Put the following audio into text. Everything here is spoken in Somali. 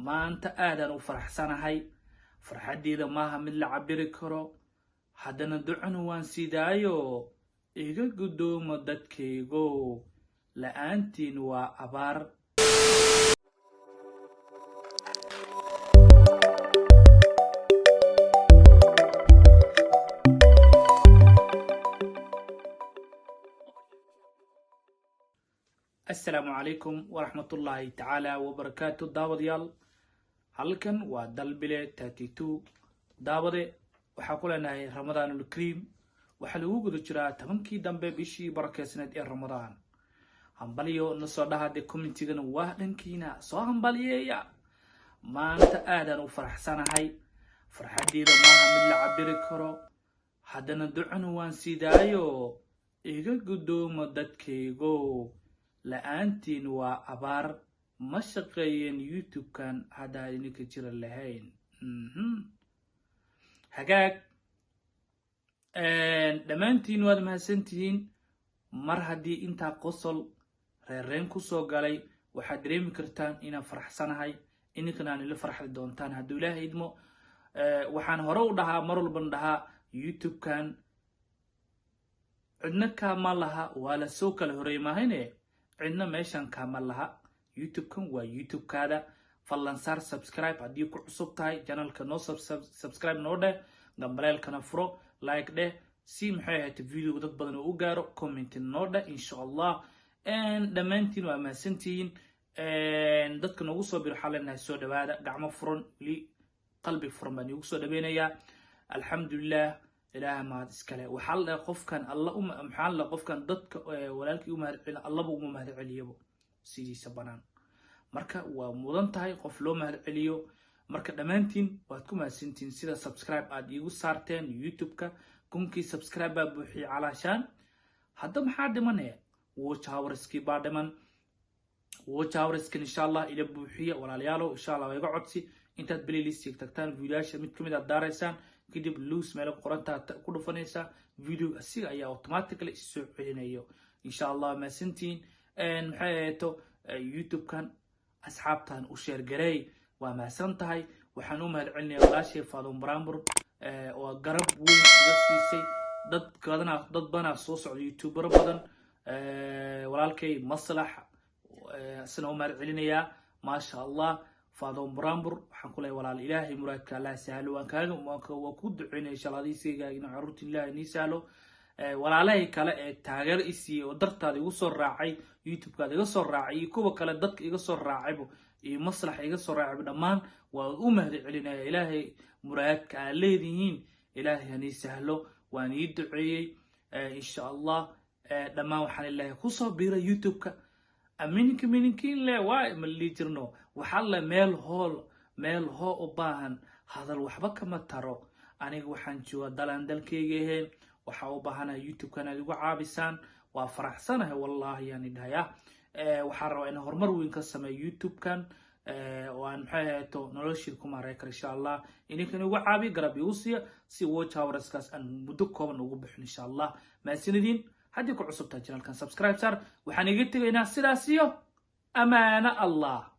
Maanta aadaan u faraxsanahay. Farxaddeeda maaha mid la cabiri karo, haddana ducana waan sidaayo. Iga guddoomo dadkaygo, la-aantiin waa abaar. Assalaamu calaykum waraxmatullaahi tacaala wabarakaatu. Daawadayaal, halkan waa Dalbile 32. Daawade, waxaa ku leenahay Ramadaanul Kariim. Waxaa lagu guda jiraa 10-kii dambe bishii barakeysneed ee Ramadaan. Hambalyo na soo dhaha dee, commentigana waa dhankiina, soo hambaliyeeya. Maanta aadaan u faraxsanahay. Farxaddeeda maaha mid la cabiri karo, haddana ducana waan sidaayo. Iga guddoomo dadkaygo, la-aantiin waa abaar. Ma shaqeeyeen YouTube-kan haddaa idinka jira lahayn. Hagaag, dhammaantiin waad mahadsantihiin. Mar haddii intaa qosol reerreen kusoo galay, waxaad dareemi kartaan inaan faraxsanahay, ininkan aan ila farxdi doontaan hadduu Ilaahay idmo. Waxaan hore u dhahaa, mar walban dhahaa, YouTube-kan cidna kaama laha, waa la soo kala horey maahayne, cidna meeshan kaama laha. YouTube-kan waa YouTube-kaada. Fadlan saar subscribe haddii ku cusub tahay channelka, noo subscribe noo dheh, gambaleelkana furo, like dheh, si maxay ahayd videoga dad badan oo u gaaro. Comment noo dheh, insha Allah. Dhammaantiin waa mahadsantihiin. Dadka noogu soo biro waxaa leenahay soo dhawaada, gacmo furan, weli qalbi furan baan iigu soo dhaweynayaa. Alxamdulilah, Ilaaha mahad iskale. Waxaa la dhahay qofkan alla, maxaa la qofkan dadka walaalkii u mahad celin, Allaba uma mahad celiyabo sidiisa banaan. Marka waa mudan tahay qof loo mahad celiyo. Marka dhammaantiin waad ku mahadsantihiin sida subscribe aad iigu saarteen YouTube-ka. 1000-kii subscribe baa buuxiyey calaashaan. Hadda maxaa dhimanaya? Watch hourskii baa dhiman. Watch hourskan insha Allah ila buuxiya, walaalayaalow. Insha Allah waa iga codsi, intaad playlist tagtaan, videoyaasha mid kamid aad daaraysaan, kadib loose meelo qorantaa ku dhufanaysaa, video asiga ayaa automatically soo celinayo, insha Allah. Mahadsantihiin. Maxay ahato YouTube-kan asxaabtan u share gareey. Waa mahadsan tahay. Waxaan u mahad celinaya walaashay Faadon Brambur oo garab weyn iga siisay. Dad badanaa, dad badanaa soo socda, youtubero badan. Walaalkay Maslax isna u mahad celinayaa, maasha Allah. Faadon Brambur waxaan ku leeyahay, walaal, Ilaahay muraadka Allah sahlo. Waan kaaga waan ku duceynaya, insha Allah, adiisayga inuu carruurta Ilaahay nii sahlo. Walaalahay kale ee taageero i siiyey oo dartaada igu soo raacay, YouTube-kaada iga soo raacay, iyo kuwa kale dadka iga soo raacaybo, iyo Maslaxa iga soo raacaybo, dhammaan waa u mahad celinaya. Ilaahay muraadka aad leedihiin Ilaahay hanii sahlo. Waan ii duceeyey, insha Allah. Dhammaan waxaan ilaahay kusoo biiray YouTube-ka. Amininka mininkiin le waay ma lii jirno. Waxaa le meel hool, meel hoo u baahan hadal waxba kama taro. Aniga waxaan joogaa dalaan dalkayga ahayn. Waxaa u baahanahay YouTube-kan aad igu caabisaan. Waa faraxsanahay wallaahi, yaan idhahaya. Waxaan rabaa inaan horumar weyn ka sameeyo YouTube-kan oo aan maxay ahayto noloshiid ku maarey karo, insha Allah. Idinkan igu caabiyo, garab igu siiya, si watch hourskaas aan muddo kooban ugu bixin, insha Allah. Mahadsanidin. Haddii ku cusub tahay channelkan, subscribe saar. Waxaan iga tegaynaa sidaas iyo amaano Allah.